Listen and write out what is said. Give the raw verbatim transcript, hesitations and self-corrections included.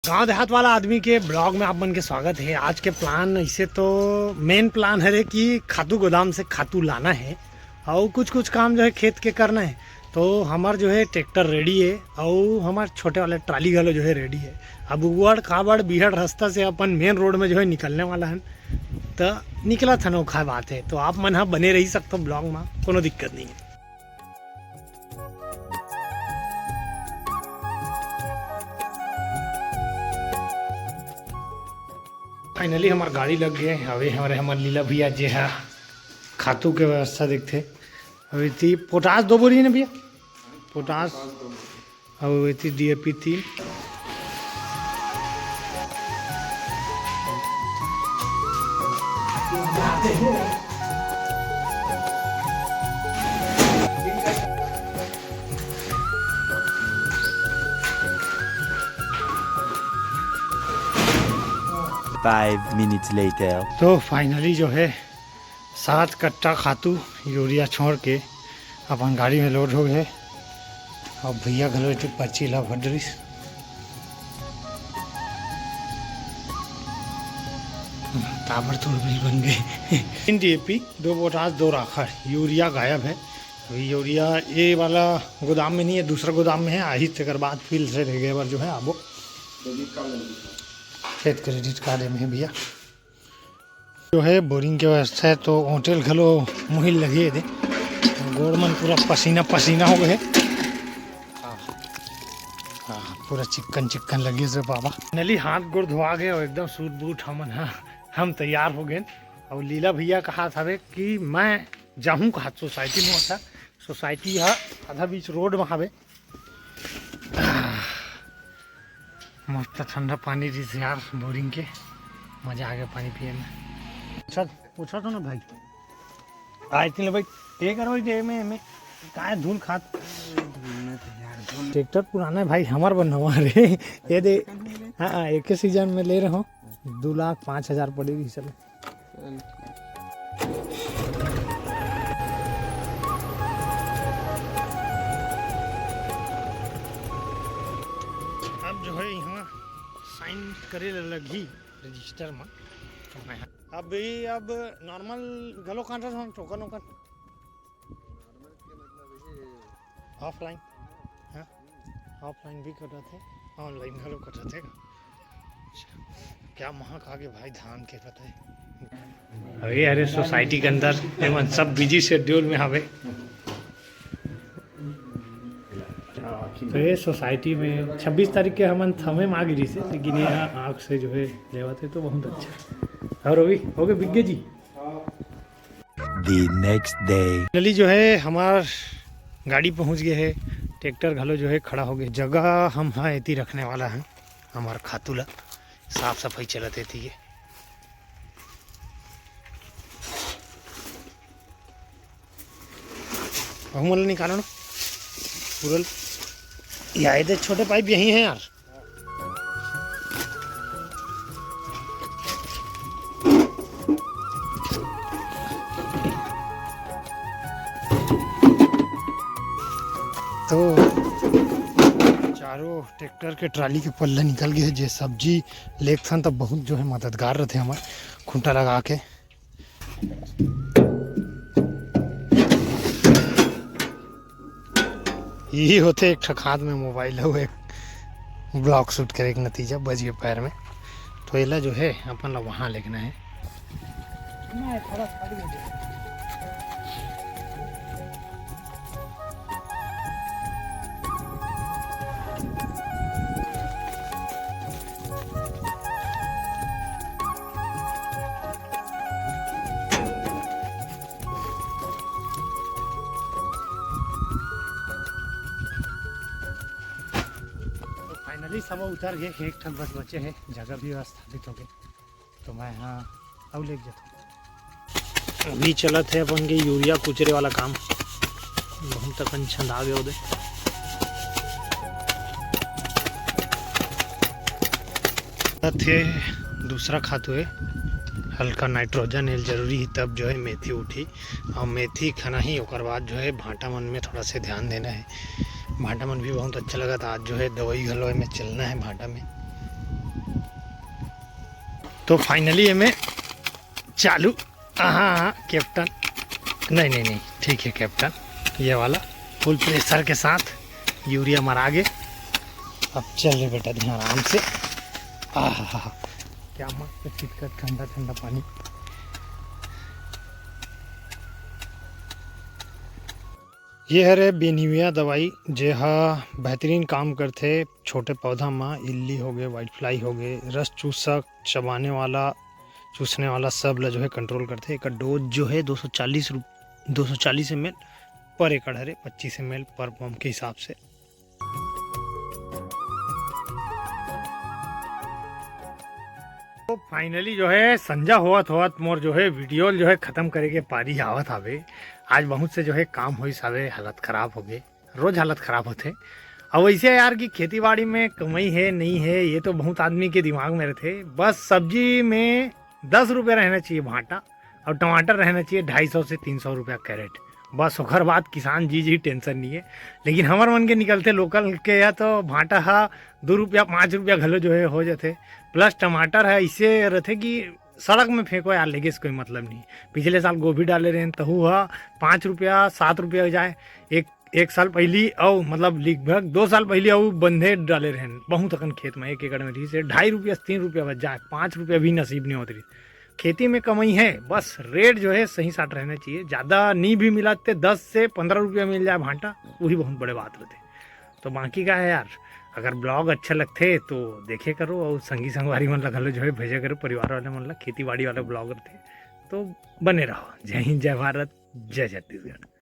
गांव देहात वाला आदमी के ब्लॉग में आप मन के स्वागत है। आज के प्लान, ऐसे तो मेन प्लान हरे कि खातू गोदाम से खातू लाना है और कुछ कुछ काम जो है खेत के करना है। तो हमार जो है ट्रैक्टर रेडी है और हमार छोटे वाला ट्राली घलो जो है रेडी है। अब उबड़ खाबड़ बिहड़ रास्ता से अपन मेन रोड में जो है निकलने वाला है, तो निकला था नौखा बात है। तो आप मन ह बने रही सकते ब्लॉग में, कोनो दिक्कत नहीं है। फाइनली हमार गाड़ी लग गए हवे। हमारे हमार लीला भैया जे हा खातू के व्यवस्था देखथे। अभी ती पोटास दो बोरी ना भैया, पोटास, अब एती डीएपी तीन। Five minutes later. तो फाइनली जो है सात कट्टा खातू यूरिया छोड़ के अपन गाड़ी में लोड हो गए। अब भैया घलो एती पर्ची ला भर डरिस। ताबड़तोड़ बिल बन गए। तीन डीएपी, दो पोटास, दो राखड़, यूरिया गायब है। अभी यूरिया ये वाला गोदाम में नहीं है, दूसरा गोदाम में है। आही तेकर बाद फिर से रह गए बार जो है आबो खेत क्रेडिट कार्ड में है भैया। जो है बोरिंग के व्यवस्था है तो ओटेल घलो मुहिल लगे दे। गोड़ मन पूरा पसीना पसीना हो गए। हाँ, हाँ, पूरा चिक्कन चिक्कन लगे रे बाबा। नली हाथ गोड़ धोआ गए और एकदम सूट बूट हमन हा, हम तैयार हो गए। और लीला भैया कहा था कि मैं जाहूँ कहा सोसाइटी में, अच्छा सोसाइटी है आधा बीच रोड में हवे। मस्त ठंडा पानी रिहिस यार, बोरिंग के। मजा आ गया पानी पिए में। चल, पूछा तो ना भाई। आए तीन भाई, ये करो, ये में, में, काय धूल खात। ट्रैक्टर पुराना है भाई, हमार बनवा रे। ये दे, हाँ, हाँ, एक ही सीजन में ले रहे हो, दो लाख पाँच हजार पड़ेगी, चलो। अब जो है यहाँ साइन करे ला लगही रजिस्टर में। तो मैं अभी अब नॉर्मल घलो काटत हन टोकन ओकन। ऑफलाइन, हाँ, ऑफलाइन भी कटत है, ऑनलाइन घलो कटत है। अच्छा, क्या महक आगे भाई धान के, पता है? अरे, अरे, सोसाइटी के अंदर एमन सब बिजी शेड्यूल में हवे। तो ये सोसाइटी में छब्बीस तारीख के हमन थमे मांग रही से, लेकिन ये आँख से जो है लेवाते तो बहुत अच्छा। और अभी हो गए बिग्गे जी। The next day. फाइनली जो है हमार गाड़ी पहुंच गए है, ट्रैक्टर घलो जो है खड़ा हो गए। जगह हम हा एती रखने वाला है हमार खातू ला, साफ सफाई चलत है एती के। अहू मन ला निकालो ना पूरल। या एदे छोटे पाइप यही है यार। तो चारों ट्रैक्टर के ट्राली के पल्ला निकल गए है। जे सब्जी लेगथन तब बहुत जो है मददगार रहते हमार खूंटा लगा के। यही होते एक ठक हाथ में मोबाइल हो, एक ब्लॉग शूट करे के नतीजा बच गए पैर में। तो एला जो है अपन ला वहाँ लेगना है। तो फाइनली सब उतर गए, एक ठन बस बचे है, जगह भी व्यवस्थापित हो गए। तो मैं हाँ अब लेके जाता हूँ। अभी चलत है अपन के यूरिया कुचरे वाला काम। बहुत अकन छंदा गए ओदे। थे दूसरा खातू है, हल्का नाइट्रोजन है जरूरी ही, तब जो है मेथी उठी। और मेथी खाना ही, ओकर बाद जो है भांटा मन में थोड़ा से ध्यान देना है। भांटा मन भी बहुत अच्छा लगा था। आज जो है दवाई घलो में चलना है भांटा में। तो finally एमे चालू। हाँ, हाँ, कैप्टन। नहीं, नहीं, नहीं, ठीक है कैप्टन। ये वाला फुल प्रेशर के साथ यूरिया मरा गे। अब चल रे बेटा, ध्यान आराम से। आहा, क्या मस्त चिटकत ठंडा ठंडा पानी। ये हरे बेनिविया दवाई, जे ह बेहतरीन काम करथे छोटे पौधा म। इल्ली होगे, वाइट फ्लाई होगे, रस चूसक, चबाने वाला, चूसने वाला, सब ल जो है कंट्रोल करथे। एकर डोज जो है दो सौ चालीस रुप-, दो सौ चालीस एम एल पर एकड़ हरे, पच्चीस एम एल पर पंप के हिसाब से। तो finally जो है संझा होवत होवत मोर जो है वीडियो जो है खत्म करे के पारी आवत हावे। आज बहुत से जो है काम होइस हावे, हालत खराब होगे। रोज हालत खराब होथे। अब वैसे यार कि खेती बाड़ी में कमाई है नहीं है, ये तो बहुत आदमी के दिमाग में रहथे। बस सब्जी में दस रुपये रहना चाहिए भांटा, और टमाटर रहना चाहिए ढाई सौ से तीन सौ रुपया कैरेट। बस ओकर बाद किसान जी जी टेंशन नहीं है। लेकिन हमर मन के निकलथे लोकल के, या तो भांटा हा दो रुपया पाँच रुपया घलो जो है हो जाथे। प्लस टमाटर है इसे रहथे कि सड़क में फेंको यार, लेगे से कोई मतलब नहीं। पिछले साल गोभी डाले रहेन, तहू हा पाँच रुपया सात रुपया जाए। एक एक साल पहली अउ मतलब लगभग दो साल पहली अउ बंधे डाले रहेन, बहुत अकन खेत में एक एकड़ में रहिस हे, ढाई रुपया से तीन रुपया बच जाए, पाँच रुपया भी नसीब नहीं होत रहिस। खेती में कमाई है, बस रेट जो है सही साट रहना चाहिए। ज़्यादा नहीं भी मिला ते दस से पंद्रह रुपया मिल जाए भांटा, वही बहुत बड़े बात रहते। तो बाकी का है यार, अगर ब्लॉग अच्छा लगथे तो देखे करो, और संगी संगवारी मन ला घलो जो है भेजे करो, परिवार वाले मन ला। खेती बाड़ी वाला ब्लॉग रहथे। तो बने रहो। जय हिंद, जय भारत, जय छत्तीसगढ़।